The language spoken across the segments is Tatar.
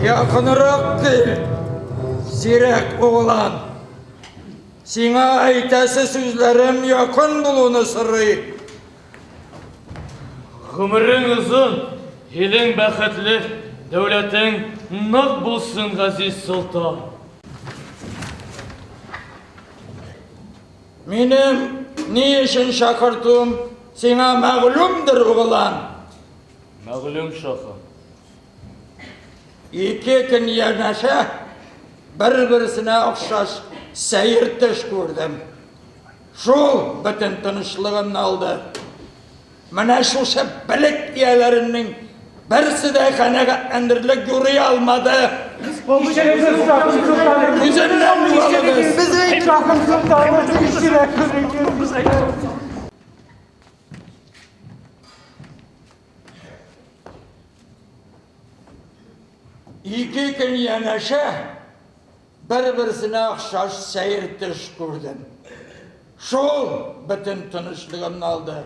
Якынрак кил, зирәк углан. Сиңа әйтәсе сүзләрем якын булуны сорый. Гомерең озын, илең бәхетле, дәүләтең нык булсын, газиз солтан. Минем ни өчен чакыртуым сиңа мәгълүмдер, углан. Мәгълүм, шаһым. Ике көн янәшә бер-берсенә охшаш сәер төш күрдем. Шул бөтен тынычлыгымны алды. Менә шушы белек ияләренең берсе дә канәгатьләндерерлек юрый алмады. Күземнән югалыгыз. Ике көн янәшә бер-берсенә охшаш сәер төш күрдем. Шул бөтен тынычлыгымны алды.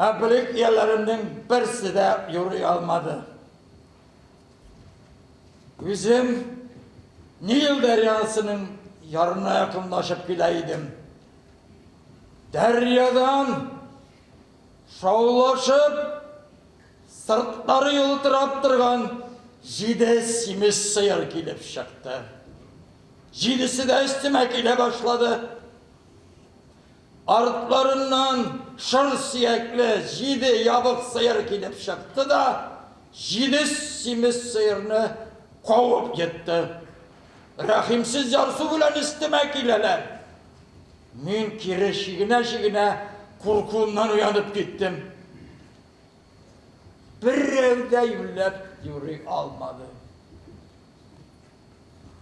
Ә белек ияләремнең берсе дә юрый алмады. Үзем Нил дәрьясының ярына якынлашып килә идем. Дәрьядан шаулашып, сыртлары елтырап торган җиде симез сыер килеп чыкты. Җидесе дә өстемә килә башлады. Артларыннан шыр сөякле җиде ябык сыер килеп чыкты да, җиде симез сыерны кавып йотты. Рәхимсез ярсу белән өстемә киләләр. Мин кире чигенә-чигенә куркуымнан уянып киттем. Берәү дә юньләп юрый алмады.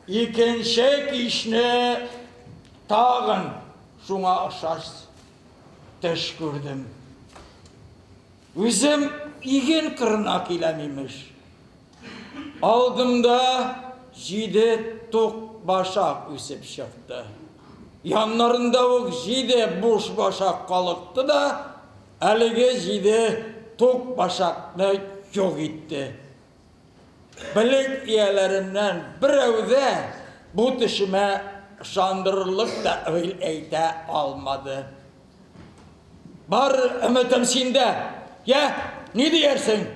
Икенче кичне тагын шуңа охшаш төш күрдем. Үзем иген кырына киләм имеш. Алдымда җиде тук башак үсеп чыкты. Яннарында ук җиде буш башак калыкты да, әлеге җиде тук башакны юк итте. Белек ияләремнән берәү дә бу төшемә ышандырырлык тәэвил әйтә алмады. Бар өметем синдә. Я, ни диярсең?